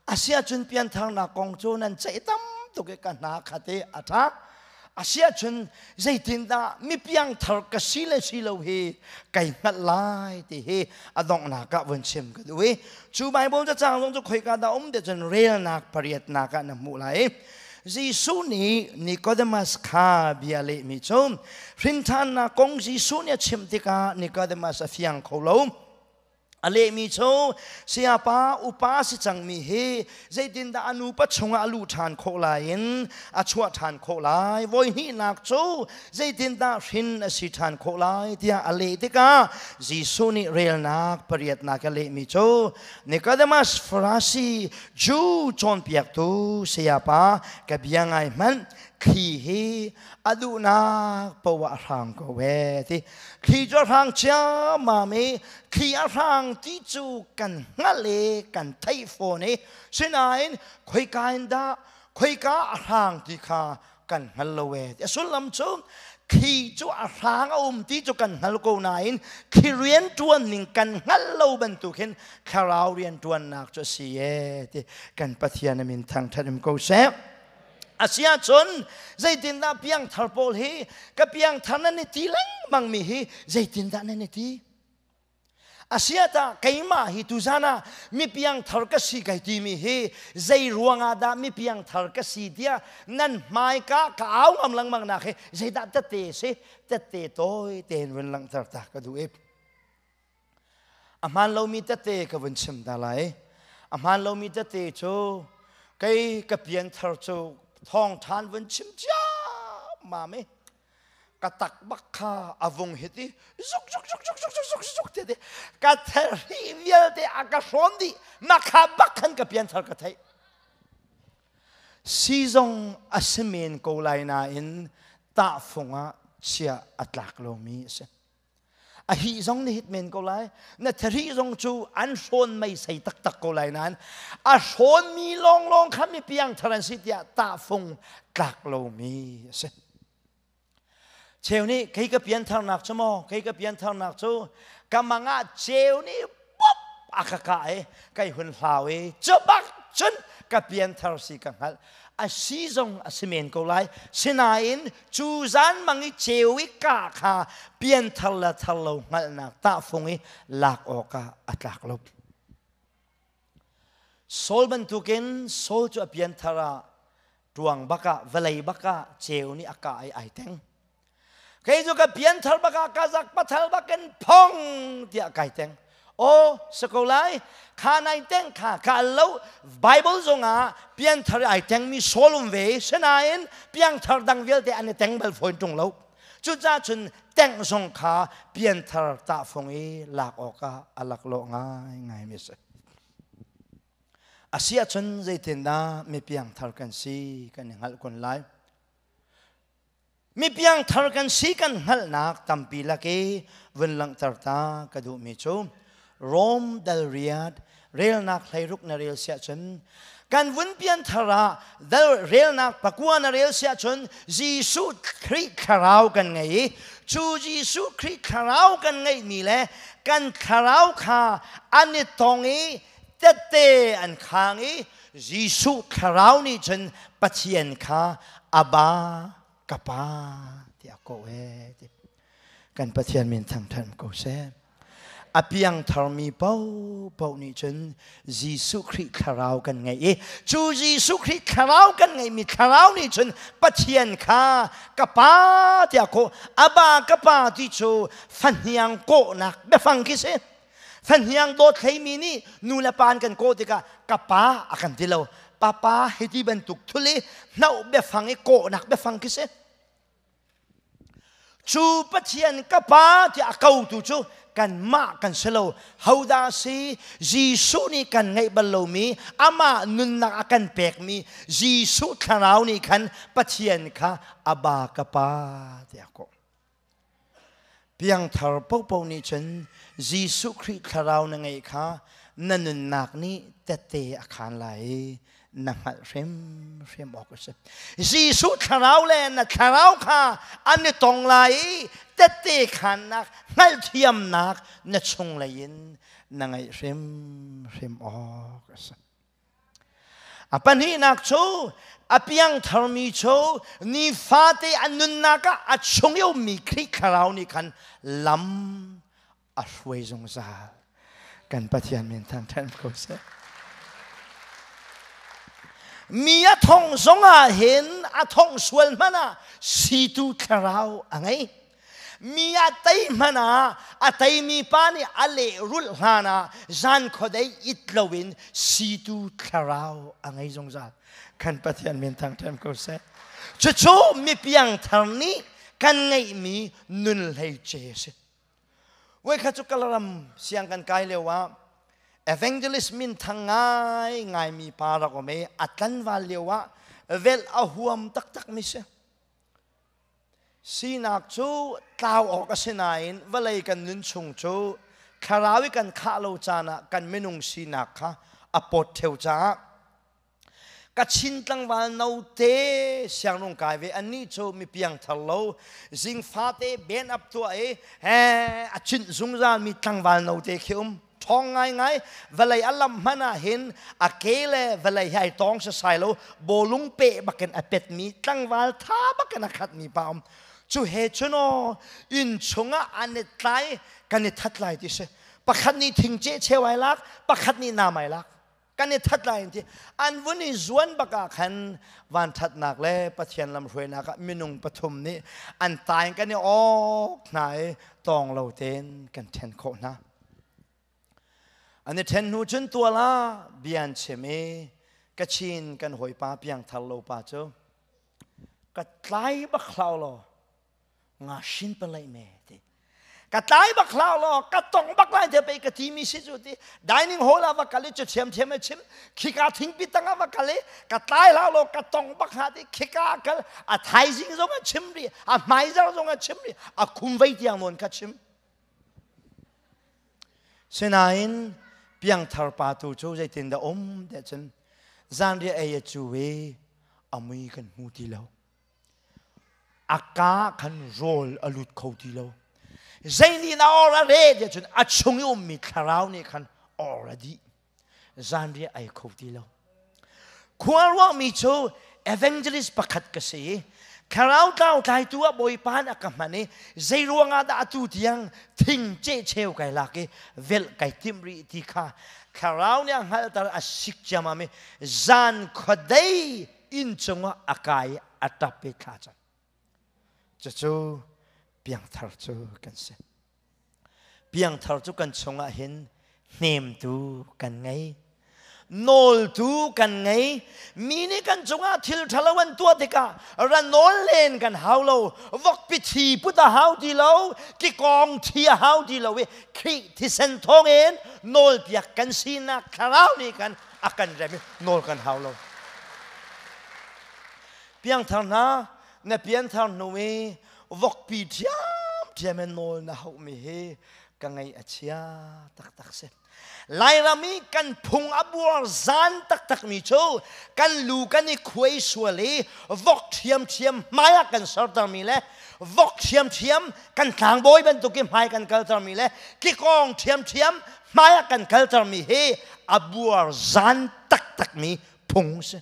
Asiahcun piantharnak kong cu nan ceih tam tuk i ka hna khat i a ṭha. Asiahcun zeitindah mi piangthar ka si le si lo hi kai hngalh lai ti hi a donghnak ah vun chim ka duh i cu Baibal cacang zong cu khoika dah um ti cun relnak pariatnak ah na hmuh lai. Jesuh nih Nicodemus kha bia lehmi cu hrinthannak kong Jesuh nih a chimh tikah Nicodemus a fiang kho lo. A lehmi cu sayapa upa si cangmi hi zeitindah a nupa chungah a luh ṭhan khawh lai in a chuah ṭhan khawh lai? Voi hnihnak cu zeitindah hrin a si ṭhan khawh lai tiah a leh tikah Jesuh nih relnak pariatnak a lehmi cu Nicodemus Farasi Jew cawnpiaktu sayapa ka bia ngai hmanh thli hi a duhnak poah a hrang ko ee ti thli cu a hrang ciammam i thli a hrang ti cu kan hngalh i kan theih fawn i sinain khoika in dah khoika a hrang ti kha kan hngal lo ee a sullam cu thli cu a hrang a um ti cu kan hngal ko nain thli rian ṭuan ning kan hngalh lo bantuk hin thlarau rian ṭuannak cu a si ee ti kan Pathian a min thangṭhat um ko seh. Asiahcun zeitindah piangthar pawl hi ka piangthar nan i ti lengmang mi hi zeitindah nan i ti? Asiah keimah hi tuzan ah mi piangthar ka si kai timi hi zei ruangah dah mi piangthar ka si tiah nan hmaika ka au ngam lengmang nak hi zeidah tette si tette tawi tein vun langhter ta ka duh i A hmaan lomi tette ka vun chim ta lai. A hmaan lomi tette cu kei ka pianthar cu thawngṭhan vun chim ciammam i ka tak bak kha a vung hit i zuk zuk zuk zuk zuk zuk zuk te ka theri vialte a ka hrawn dih mah kha bak khan ka pianthar ka theih. Sizong a si men ko lai nain tahfung ah chia a tlak lomi a si. A hi zong na hit men ko lai. Na thari zong cu an hrawn meisei taktak ko lai nain a hrawnmi lawnglawng kha mi piangthar an si tiah tahfung tlak lomi a si. Cheu nih kei ka piantharnak cu maw kei ka piantharnak cu ka mang ah ceu nih pop a ka kah i kai hun hlau i cu bak cun ka pianthar si ka hngalh a si zong a si men ko lai sinain cu zan mang i ceu i kah kha pianthar le thar lo hngalhnak tahfung i lak awkah a tlak lo. Saul bantukin Saul cu a pianthar ah ṭuang bakah vawlei bakah ceu nih a kah i ai teng. Kei cu ka pianthar bakah ka zak pathal bakin phong tiah kai teng. Aw si ko lai kha nai teng kha ka al lo Bible zongah pianthar ai tengmi Saul um ve sinain piangthar dang vialte an i teng bal fawn ṭung lo. Cucaah cun tengh zong kha pianthar tahfung i lak awkah a laklawh ngaingai mi a si. A si ahcun zeitindah mi piangthar kan si kan i hngalh kun lai? Mi piangthar kan si kan hngalhnak tampi lak i vun langhter ta ka duhmi cu Rom dal riat relnak 16 na rel siah cun kan vun pianthar ah dal relnak 9 na rel siah cun Jesuh Khrih thlarau kan ngei i cu Jesuh Khrih thlarau kan ngeihmi le kan thlarau kha an i tong i tette an khang i Jesuh thlarau nih cun Pathian kha Abba ka pa tiah kawh ee ti kan Pathian min thangṭhat ko seh. A piangtharmi paohpaoh nih cun Jesuh Khrih thlarau kan ngeih i cu Jesuh Khrih thlarau kan ngeihmi thlarau nih cun Pathian kha ka pa tiah kawh Abba ka pa ti cu fahniang kawhnak biafang khi si. Fahniang dawt hleimi nih nu le pa an kan kawh tikah ka pa a kan ti lo. Papa hei ti bantuk thul i hnoh biafang i kawhnak biafang khi si. Cu Pathian ka pa tiah a kotu cu kanmah kan si lo. Hodah si? Jesuh nih kan ngeih bal lomi amah nunnak a kan pekmi Jesuh thlarau nih khan Pathian kha Abba ka pa tiah a kawh. Piangthar paohpaoh nih cun Jesuh Khrih thlarau na ngeih kha na nunnak nih tette a khaan lai i na hngalh hrimhrim awk a si. Jesuh thlarau le na thlarau kha an i tong lai i tette khaannak hngalhthiamnak na chunglei in na ngeih hrimhrim awk a si. A pahnihnak cu a piangtharmi cu nifate an nunnak ah a chung i ummi Khrih Thlarau nih khan lam a hruai zungzal. Kan Pathian min thangṭhat ko seh. Mi a thong zongah hin a thong sual hmanh ah situ thlarau a ngei. Mi a tei hmanh ah a teimi pa nih a lehrulh hlan ah zan khuadei it loin situ thlarau a ngei zungzal. Kan Pathian min thangṭhat ko seh. Cucu mi piangthar nih kan ngeihmi nun hlei ce a si. Voikhat cu Kalaram siang kan kai lio ah evangelist minthang ngai ngaimi pa rak um i a tlanval lio ah velh a huam taktak mi si. Sinak cu tlau awk a si nain vawlei kan nun chung cu thlarau i kan khah lo caan ah kan minung sinak kha a pawt ṭheo caah Kachin tlangval note siangrung kai ve annih cu mi piangthar lo zingfate ben up tuah i he a chinh zungzal mi tlangval note khi um ṭhawng ngaingai vawlei a lam hmanh ah hin a ke le vawlei hi ai tawng sasai lo bawlung peh bakin a petmi tlangval tha bakin a khatmi pa um cu he cun aw inn chungah an i tlai kan i that lai ti si pakhat nih thingceh cheu ai lak pakhat nih nam ai lak kan i that lai ti an vun i zuan bak ah khan vanthatnak le Pathian lamhruainak ah minung pathum nih an tai kan i awk hna i tawng lo tein kan then khawh hna an i then hnu cun tual ah bia an chim i Kachin kan hawipa piangthar lo pa cu ka tlai bak hlau law nga shin palai me ti ka tlai bak hlah law ka tong bak lai te pei ka ti mi si cu ti dining hall ah va kal i cu thiam thiam a chim khika thingpi tang ah va kal i ka tlai hlah law ka tong bak hlah ti khika kal a thaizing zong a chim ri a hmaizar zong a chim ri a khum vei tiang nawn kha chim sinain piangthar pa tu cu zeitin dah um te cun zanriah ei a cu i a mui kan hmu ti lo A ka khan rawl a lut kho ti lo. Zei nih na or a re tiah cun a chung i ummi thlarau nih khan or a dih. Zanriah ei kho ti lo. Khua ruahmi cu evangelist pakhat ka si i thlarau tlau tlaitu ah Bawipa nih a ka hman i zei ruangah dah atu tiang thing cehcheu kai lak i velh kai timh rih ti kha thlarau nih a hngalhter a sik ciammam i zan khuadei inn cungah a kai i a ṭap i thla cam. Cucu piangthar cu kan si. Piangthar cu kan chungah hin hnemtu kan ngei. Nawltu kan ngei. Mi nih kan cungah thil ṭhalo an tuah tikah ra nawl len kan hau lo. Vokpi thi put a hau ti lo. Kikawng thi a hau ti lo i Khrih thisen thawngin nawlpiak kan sinak thlarau nih khan a kan rem i nawl kan hau lo piangthar hna na pianthar hnu i vokpi ṭhiamṭhiam in nawl na hauhmi hi ka ngaih a chia taktak si Lairam i kan phung a buar zan taktakmi cu kan lu kan i khuai sual i vok ṭhiamṭhiam hmai ah kan sertermi le vok ṭhiamṭhiam kan tlangbawi bantuk i hmai kan kaltermi le kikawng ṭhiamṭhiam hmai ah kan kaltermi hi a buar zan taktakmi phung si.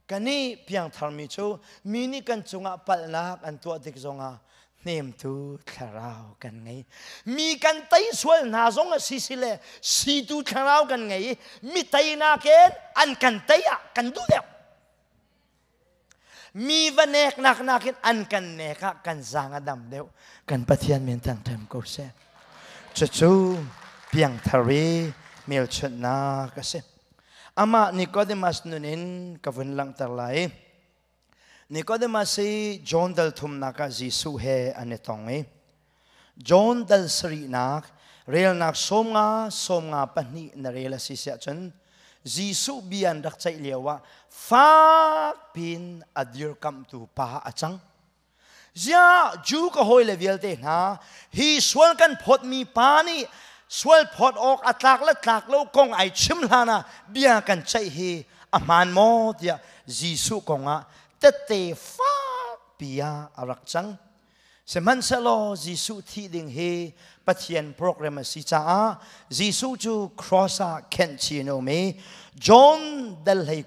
Kan i piangtharmi cu mi nih kan cungah palhnak an tuah tik zongah hnemtu thlarau kan ngei. Mi kan tei sual hna zong a si si le situ thlarau kan ngei i mi teinak in an kan tei ah kan duh deuh. Mi va neknak nakin an kan nek ah kan zaang a dam deuh. Kan Pathian min thangṭhat ko seh. Cucu piangthar i hmelchunhnak a si. Amah Nicodemus nun in ka vun langhter lai. Nicodemus hi John dal thumnak ah Jesuh he an i tong i John dal sarihnak relnak 50 52 na rel a si siah cun Jesuh bia an rak ceih lio ah fak pin a dirkamhtu pa a cang. Ziah Jew ka hawile vialte hna hi sual kan phawtmi pa nih sual phawt awk a tlak le tlak lo kong ai chim hlan ah bia kan ceih hi a hmaan maw tiah Jesuh kong ah tette fak pia a rak cang. Sihmanhsehlaw Jesuh thih ding hi Pathian program a si caah Jesuh cu cross ah khenh chin a um i John dal 19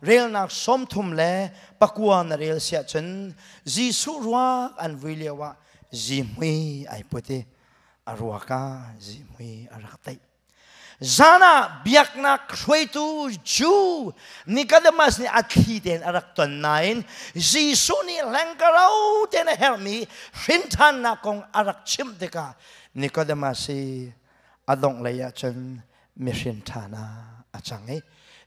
relnak 39 na rel siah cun Jesuh ruak an vui lio ah zihmui ai put i a ruak ah zihmui a rak teih. Zan ah biaknak hruaitu Jew Nicodemus nih a thli tein a rak ton nain Jesuh nih hlengkaro tein a herhmi hrinthannak kong a rak chimh tikah Nicodemus hi a dongh lei ah cun mihrin ṭhan ah a cang i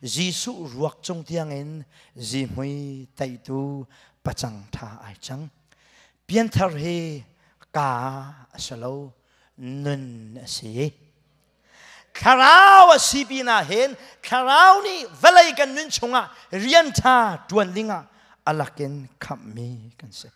Jesuh ruak cung tiangin zihmui teitu pacang ṭha ai cang. Pianthar hi ka a si lo nun a si. Thlarau a si pinah hin thlarau nih vawlei kan nun chungah rian ṭha ṭuan dingah a lakin khamhmi kan si.